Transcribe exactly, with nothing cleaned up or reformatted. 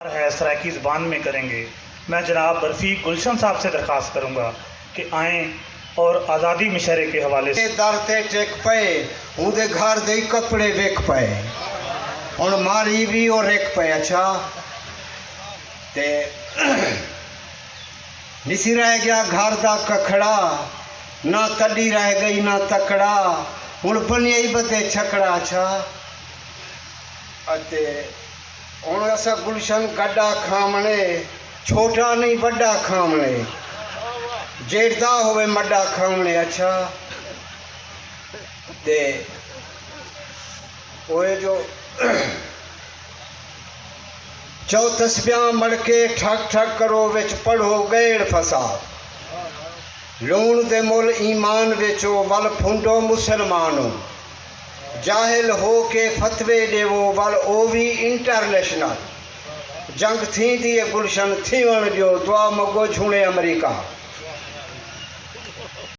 ہے سرائیکی زبان میں کریں گے۔ میں جناب برفی گلشن صاحب سے درخواست کروں گا کہ آئیں اور آزادی مشاعرے کے حوالے سے۔ در تے ٹک پئے، اوندے گھر دے کپڑے وک پئے، ہݨ ماری وی او رک پئے۔ اچھا، تے نسی رہ ڳیا گھر دا ککھڑا، نہ تݙی رہ ڳئی نہ تکڑا، ہݨ بݨیئی ٻدھے چھکڑا۔ اچھا، اتے ہݨ اساں گلشن گݙا کھاوݨے، چھوٹا نئیں وݙا کھاوݨے، جیڑھدا ہووے مݙا کھاوݨے۔ اچھا، تے اوئے جو چؤ تسبیحاں مڑ کے ٹھک ٹھک کرو، وچ پڑھو غیر فساد۔ لوݨ دے مل ایمان ویچو، ول پھنڈو مسلمانو۔ جاہل ہو کے فتوے ݙیوو، ول او وی انٹرنیشنل۔ جنگ تھیندی اے گلشن، تھیوݨ ݙیو، دعا مڳو جھوݨے امریکہ۔